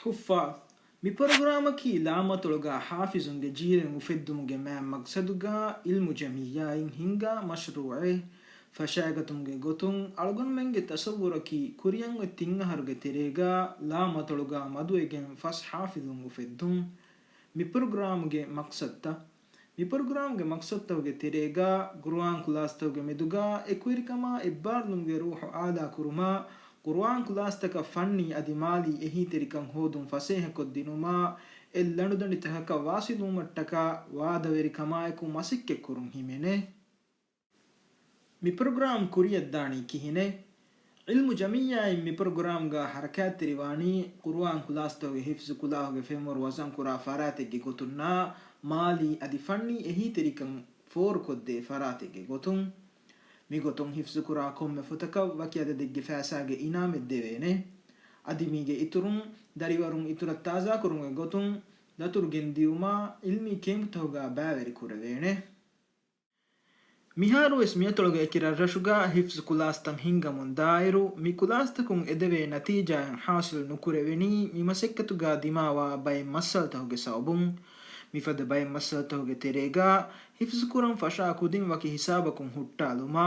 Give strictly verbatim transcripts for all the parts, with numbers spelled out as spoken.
ޙުއްފާޒު، މި ޕްރޮގްރާމަކީ ލާމަތޮޅުގާ ޙާފިޒުންގެ ޖީލެއް އުފެއްދުމުގެ މާތް މަޤްޞަދުގާ ޢިލްމު ޖަމިއްޔާއިން ހިންގާ މަޝްރޫޢެއް. ފަށާގަތުމުގެ ގޮތުން އަޅުގަނޑުމެންގެ ތަޞައްވުރަކީ ކުރިއަށް އޮތް ތިން އަހަރުގެ ތެރޭގާ ލާމަތޮޅުގާ މަދުވެގެން ފަސް ޙާފިޒުން އުފެއްދުން. މި ޕްރޮގްރާމުގެ މަޤްޞަދުތައް. މި ޕްރޮގްރާމްގެ މަޤްޞަދުތަކުގެ ތެރޭގާ، ޤުރުއާން ކުލާސްތަކުގެ މެދުގާ އެކުވެރިކަމާ އެއްބާރުލުމުގެ ރޫޙު އާލާކުރުމާ، ޤުރުއާން ކުލާސްތަކަށް ފަންނީ އަދި މާލީ އެހީތެރިކަން ހޯދުން ފަސޭހަކޮށްދިނުމާ، އެއްލަނޑުދަނޑިތަކަކަށް ވާޞިލުވުމަށްޓަކާ ވާދަވެރިކަމާއެކު މަސައްކަތްކުރުން ހިމެނޭ. މި ޕްރޮގްރާމް ކުރިއަށްދާނީ ކިހިނެއް؟ ޢިލްމު ޖަމިއްޔާއިން މި ޕްރޮގްރާމްގާ ޙަރަކާތްތެރިވާނީ، ޤުރުއާން ކުލާސްތަކުގެ ޙިފްޒު ކުލާހުގެ ފެންވަރު ވަޒަންކުރާ ފަރާތެއްގެ ގޮތުންނާ، މާލީ އަދި ފަންނީ އެހީތެރިކަން ފޯރުކޮށްދޭ ފަރާތެއްގެ ގޮތުން. މިގޮތުން ޙިފްޒުކުރާ ކޮންމެ ފޮތަކަށް ވަކި އަދަދެއްގެ ފައިސާގެ އިނާމެއް ދެވޭނެ. އަދި މީގެ އިތުރުން، ދަރިވަރުން އިތުރަށް ތާޒާކުރުމުގެ ގޮތުން ދަތުރު ގެންދިއުމާ، ޢިލްމީ ކޭމްޕްތަކުގާ ބައިވެރި ކުރެވޭނެ. މިހާރުވެސް މިއަތޮޅުގެ އެކި ރަށްރަށުގާ ޙިފްޒު ކުލާސްތައް ހިންގަމުން ދާއިރު، މި ކުލާސްތަކުން އެދެވޭ ނަތީޖާއެއް ޙާޞިލު ނުކުރެވެނީ، މި މަސައްކަތުގާ ދިމާވާ ބައެއް މައްސަލަތަކުގެ ސަބަބުން. މިފަދަ ބައެއް މައްސަލަތަކުގެ ތެރޭގާ، ޙިފްޒުކުރަން ފަށާ ކުދިން ވަކި ހިސާބަކުން ހުއްޓާލުމާ،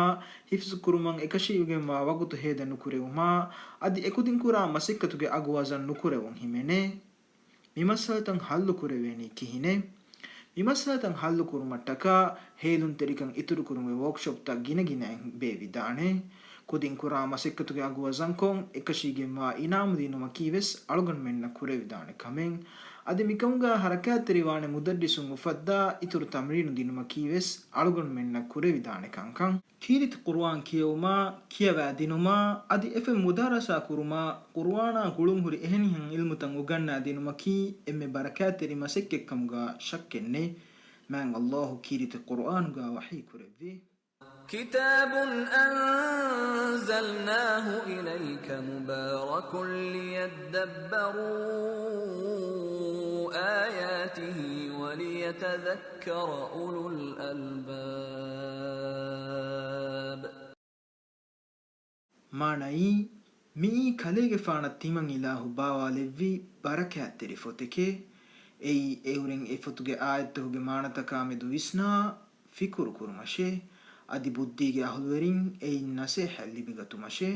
ޙިފްޒުކުރުމަށް އެކަށީގެންވާ ވަގުތު ހޭދަ ނުކުރެވުމާ، އަދި އެކުދިން ކުރާ މަސައްކަތުގެ އަގު ވަޒަން ނުކުރެވުން ހިމެނޭ. މި މައްސަލަތައް ހައްލު ކުރެވޭނީ ކިހިނެއް؟ މި މައްސަލަތައް ހައްލު ކުރުމަށްޓަކާ، ހޭލުންތެރިކަން އިތުރުކުރުމުގެ ވޯކްޝޮޕްތައް ގިނަގިނައިން ބޭއްވިދާނެ. ކުދިން ކުރާ މަސައްކަތުގެ އަގު ވަޒަންކޮށް، އެކަށީގެންވާ އިނާމު ދިނުމަކީ ވެސް އަޅުގަނޑުމެންނަށް ކުރެވިދާނެ ކަމެއް. އަދި މިކަމުގާ ހަރަކާތްތެރިވާނެ މުދައްރިސުން އުފައްދާ އިތުރު ތަމްރީނު ދިނުމަކީ ވެސް އަޅުގަނޑުމެންނަށް ކުރެވިދާނެ ކަންކަން. ކީރިތި ޤުރުއާން ކިޔެވުމާ، ކިޔަވާދިނުމާ، އަދި އެފެން މުދާރަސާ ކުރުމާ، ޤުރުއާނާ ގުޅުންހުރި އެހެނިހެން ޢިލްމުތައް އުގަންނާދިނުމަކީ އެންމެ ބަރަކާތްތެރި މަސައްކަތްކަމުގާ ޝައްކެއްނެތް. މާތް ﷲ ކީރިތި ޤުރުއާނުގާ ވަޙީކުރެއްވި. كتاب أنزلناه إليك مبارك ليدبروا آياته وليتذكر أولو الألباب. މާނައީ، މިއީ ކަލޭގެފާނަށް ތިމަން އިލާހު ބާވާލެއްވި ބަރަކާތްތެރި ފޮތެކޭ. އެއީ އެއުރެން އެ ފޮތުގެ އާޔަތްތަކުގެ މާނަތަކާމެދު ވިސްނާ ފިކުރު ކުރުމަށޭ. އަދި ބުއްދީގެ އަހުލުވެރިން އެއިން ނަސޭހަތް ލިބިގަތުމަށޭ.